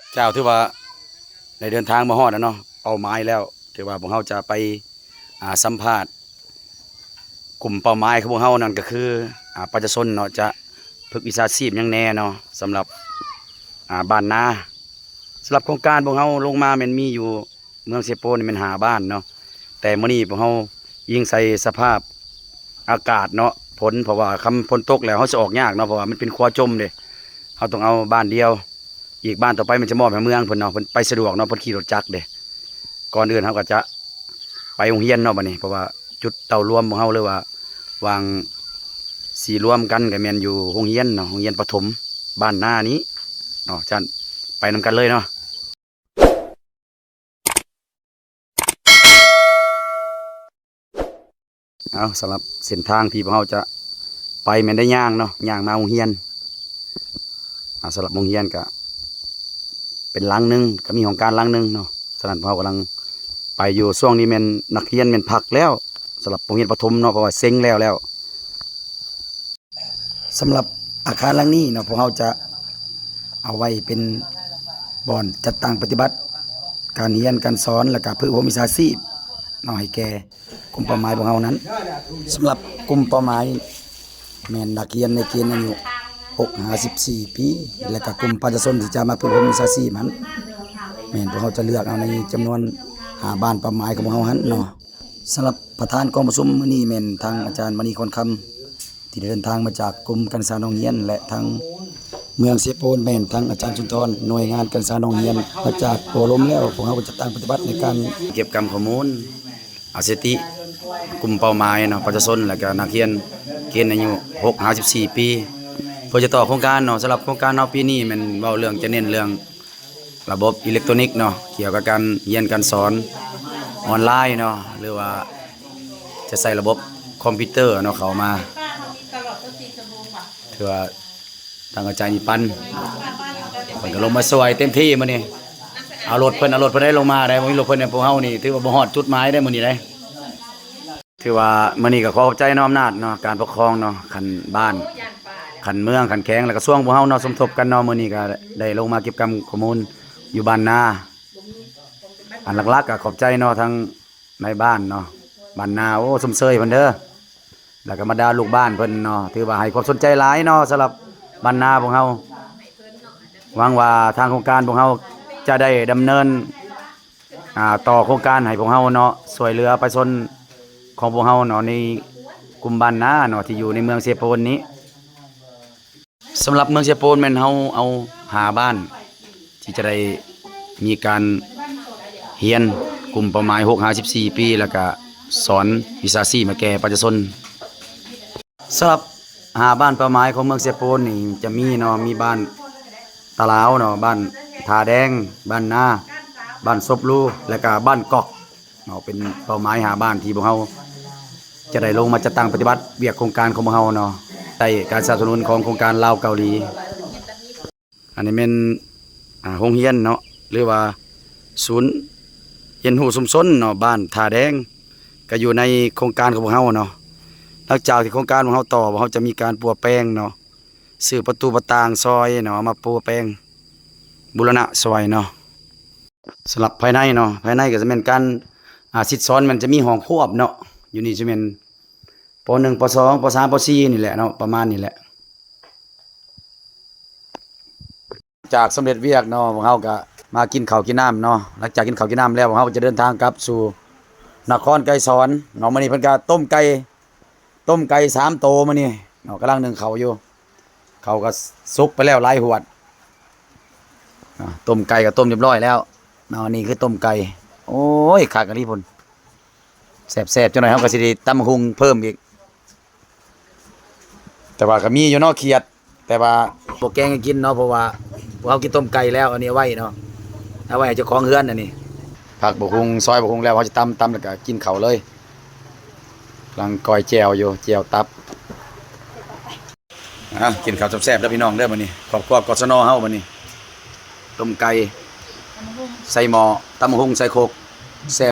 ເຈົ້າ ຖືວ່າໄດ້ເດີນທາງມາຮອດແລ້ວເນາະ ເປົ້າໝາຍແລ້ວ. ຖືວ່າພວກເຮົາຈະໄປ ອ່າ ສຳພາດກຸ່ມເປົ້າໝາຍຂອງພວກເຮົານັ້ນ ກໍຄື ອ່າ ປະຊາຊົນເນາະ ຈະຝຶກວິຊາຊີບຫຍັງແດ່ເນາະ ສຳລັບ ອ່າ ບ້ານນາ. ສຳລັບໂຄງການພວກເຮົາລົງມາແມ່ນມີຢູ່ ເມືອງເຊໂປນນີ້ແມ່ນຫ້າບ້ານເນາະ ແຕ່ມື້ນີ້ພວກເຮົາອີງໃສ່ສະພາບອາກາດເນາະ ຝົນ ເພາະວ່າຄັນຝົນຕົກແລ້ວເຮົາຊິອອກຍາກເນາະ ເພາະວ່າມັນເປັນຂົວຈົມເດ້. ເຮົາຕ້ອງເອົາບ້ານດຽວ ອີກບ້ານຕໍ່ໄປມັນຈະມອບໃຫ້ເມືອງເພິ່ນເນາະ ເພິ່ນໄປສະດວກເນາະ ເພິ່ນຂີ່ລົດຈັກເດ້. ກ່ອນອື່ນເຮົາກໍຈະໄປໂຮງຮຽນເນາະ ບັດນີ້ ເພາະວ່າຈຸດເຕົ້າລວມຂອງເຮົາ ຫຼືວ່າຫວ່າງສີ່ລວມກັນກໍແມ່ນຢູ່ໂຮງຮຽນເນາະ ໂຮງຮຽນປະຖົມບ້ານນານີ້ເນາະ. ຊັ້ນໄປນຳກັນເລີຍເນາະ. ເອົາ ສຳລັບເສັ້ນທາງທີ່ພວກເຮົາຈະໄປແມ່ນໄດ້ຍ່າງເນາະ ຍ່າງມາໂຮງຮຽນ. ອ່າ ສຳລັບໂຮງຮຽນກະເປັນຫຼັງໜຶ່ງ ກະມີຫ້ອງການຫຼັງໜຶ່ງເນາະ. ສະນັ້ນພວກເຮົາກຳລັງໄປຢູ່ ຊ່ວງນີ້ແມ່ນນັກຮຽນແມ່ນພັກແລ້ວ ສຳລັບໂຮງຮຽນປະຖົມເນາະ ເພາະວ່າເສັງແລ້ວແລ້ວ. ສຳລັບອາຄານຫຼັງນີ້ເນາະ ພວກເຮົາຈະເອົາໄວ້ເປັນບ່ອນຈັດຕັ້ງປະຕິບັດການຮຽນການສອນ ແລະກະຝຶກອົບຮົມວິຊາຊີບເນາະ ໃຫ້ແກ່ກຸ່ມເປົ້າໝາຍພວກເຮົານັ້ນ. ສຳລັບກຸ່ມເປົ້າໝາຍແມ່ນນັກຮຽນໃນເກນອາຍຸຫົກຫາສິບສີ່ປີ ແລະກະກຸ່ມປະຊາຊົນທີ່ຈະມາຝຶກອົບຮົມວິຊາຊີບຫັ້ນ ແມ່ນພວກເຮົາຈະເລືອກເອົາໃນຈຳນວນຫ້າບ້ານເປົ້າໝາຍຂອງພວກເຮົາຫັ້ນເນາະ. ສຳລັບປະທານກອງປະຊຸມມື້ນີ້ແມ່ນທາງອາຈານມະນີຄອນຄຳ ທີ່ໄດ້ເດີນທາງມາຈາກກົມການສຶກສາໂຮງຮຽນ ແລະທາງເມືອງເຊໂປນ ແມ່ນທາງອາຈານສຸນທອນ ໜ່ວຍງານການສຶກສາໂຮງຮຽນ. ຫຼັງຈາກໂອ້ລົມແລ້ວ ພວກເຮົາກໍຈັດຕັ້ງປະຕິບັດໃນການເກັບກຳຂໍ້ມູນອາສະຖິຕິກຸ່ມເປົ້າໝາຍເນາະ ປະຊາຊົນ ແລະກະນັກຮຽນເກນອາຍຸຫົກຫາສິບສີ່ປີ ເພື່ອຈະຕໍ່ໂຄງການເນາະ. ສຳລັບໂຄງການເຮົາປີນີ້ແມ່ນເວົ້າເລື່ອງ ຈະເນັ້ນເລື່ອງ ລະບົບອີເລັກໂຕນິກເນາະ ກ່ຽວກັບການຮຽນການສອນອອນລາຍເນາະ ຫຼືວ່າຈະໃຊ້ລະບົບຄອມພິວເຕີເນາະເຂົ້າມາ. ຖືວ່າທາງອາຈານອີປັນເພິ່ນກໍລົງມາຊ່ວຍເຕັມທີ່ມື້ນີ້ ເອົາລົດເພິ່ນ ເອົາລົດເພິ່ນໄດ້ລົງມາໄດ້ ບໍ່ມີລົດເພິ່ນ ພວກເຮົານີ້ຖືວ່າບໍ່ຮອດຈຸດໝາຍໄດ້ມື້ນີ້ໄດ້. ຖືວ່າມື້ນີ້ກໍຂໍຂອບໃຈເນາະ ອຳນາດເນາະ ການປົກຄອງເນາະ ຂັ້ນບ້ານ ຂັ້ນເມືອງ ຂັ້ນແຂວງ ແລະກະຊວງພວກເຮົາເນາະ ສົມທົບກັນເນາະ ມື້ນີ້ກໍໄດ້ລົງມາເກັບກຳຂໍ້ມູນຢູ່ບ້ານນາ. ອັນຫຼັກໆກໍຂອບໃຈເນາະ ທາງນາຍບ້ານເນາະ ບ້ານນາ ໂອ້ ຊົມເຊີຍເພິ່ນເດີ ແລະກະບັນດາລູກບ້ານເພິ່ນເນາະ ຖືວ່າໃຫ້ຄວາມສົນໃຈຫຼາຍເນາະ ສຳລັບບ້ານນາພວກເຮົາ. ຫວັງວ່າທາງໂຄງການພວກເຮົາຈະໄດ້ດຳເນີນ ອ່າ ຕໍ່ໂຄງການໃຫ້ພວກເຮົາເນາະ ຊ່ວຍເຫຼືອປະຊາຊົນຂອງພວກເຮົາເນາະ ໃນກຸ່ມບ້ານນາເນາະ ທີ່ຢູ່ໃນເມືອງເຊໂປນນີ້. ສຳລັບເມືອງເຊໂປນແມ່ນເຮົາເອົາຫ້າບ້ານທີ່ຈະໄດ້ມີການຮຽນ ກຸ່ມເປົ້າໝາຍຫົກຫາສິບສີ່ປີ ແລ້ວກະສອນວິຊາຊີບໃຫ້ແກ່ປະຊາຊົນ. ສຳລັບຫ້າບ້ານເປົ້າໝາຍຂອງເມືອງເຊໂປນນີ້ຈະມີເນາະ ມີບ້ານຕະລາວເນາະ ບ້ານທ່າແດງ ບ້ານນາ ບ້ານສົບລູ ແລະກະບ້ານກອກເນາະ ເປັນເປົ້າໝາຍຫ້າບ້ານທີ່ພວກເຮົາຈະໄດ້ລົງມາຈັດຕັ້ງປະຕິບັດວຽກໂຄງການຂອງພວກເຮົາເນາະ ໃຕ້ການສະໜັບສະໜູນຂອງໂຄງການລາວເກົາຫຼີ. ອັນນີ້ແມ່ນ ອ່າ ໂຮງຮຽນເນາະ ຫຼືວ່າສູນຮຽນຮູ້ຊຸມຊົນເນາະ ບ້ານທ່າແດງ ກໍຢູ່ໃນໂຄງການຂອງພວກເຮົາເນາະ. ຫຼັງຈາກທີ່ໂຄງການຂອງເຮົາຕໍ່ ພວກເຮົາຈະມີການປົວແປງເນາະ ຊື້ປະຕູປະຕ່າງຊ່ອຍເນາະ ເອົາມາປົວແປງບູລະນະຊ່ອຍເນາະ. ສຳລັບພາຍໃນເນາະ ພາຍໃນກໍຈະແມ່ນການ ອ່າ ສິດສອນ ມັນຈະມີຫ້ອງຄວບເນາະ ຢູ່ນີ້ຈະແມ່ນ ປໍໜຶ່ງ ປໍສອງ ປໍສາມ ປໍສີ່ ນີ້ແຫຼະເນາະ ປະມານນີ້ແຫຼະ. ຈາກສຳເລັດວຽກເນາະ ພວກເຮົາກະມາກິນເຂົ້າກິນນ້ຳເນາະ. ຫຼັງຈາກກິນເຂົ້າກິນນ້ຳແລ້ວ ພວກເຮົາກໍຈະເດີນທາງກັບສູ່ນະຄອນໄກສອນເນາະ. ມື້ນີ້ເພິ່ນກະຕົ້ມໄກ່ ຕົ້ມໄກ່ສາມໂຕມື້ນີ້ເນາະ ກຳລັງໜຶ້ງເຂົ້າຢູ່. ເຂົ້າກໍສຸກໄປແລ້ວຫຼາຍຫວດ. ອ່າ ຕົ້ມໄກ່ກໍຕົ້ມຮຽບຮ້ອຍແລ້ວເນາະ. ນີ້ຄືຕົ້ມໄກ່ ໂອ້ຍ ຄັກອີ່ຫຼີພຸ້ນ. ແຊບໆ ຈັກໜ້ອຍເຮົາກໍຊິໄດ້ຕຳບັກຫຸ່ງເພີ່ມອີກ. ແຕ່ວ່າກໍມີຢູ່ເນາະ ຂຽດ ແຕ່ວ່າບໍ່ແກງໃຫ້ກິນເນາະ ເພາະວ່າພວກເຮົາກິນຕົ້ມໄກ່ແລ້ວ. ອັນນີ້ເອົາໄວ້ເນາະ ເອົາໄວ້ໃຫ້ເຈົ້າຂອງເຮືອນ. ອັນນີ້ຜັກບັກຫຸ່ງ ຊອຍບັກຫຸ່ງແລ້ວ ເຮົາຈະຕຳ ຕຳແລ້ວກໍກິນເຂົ້າເລີຍ. ກຳລັງກ້ອຍແຈ່ວຢູ່ ແຈ່ວຕັບ. ອ່າ ກິນເຂົ້າແຊບໆ ເດີພີ່ນ້ອງເດີ. ມື້ນີ້ຄອບຄົວ ກສນ ເຮົາ ມື້ນີ້ຕົ້ມໄກ່ໃສ່ໝໍ້ ຕຳບັກຫຸ່ງໃສ່ຄົກ ແຊບ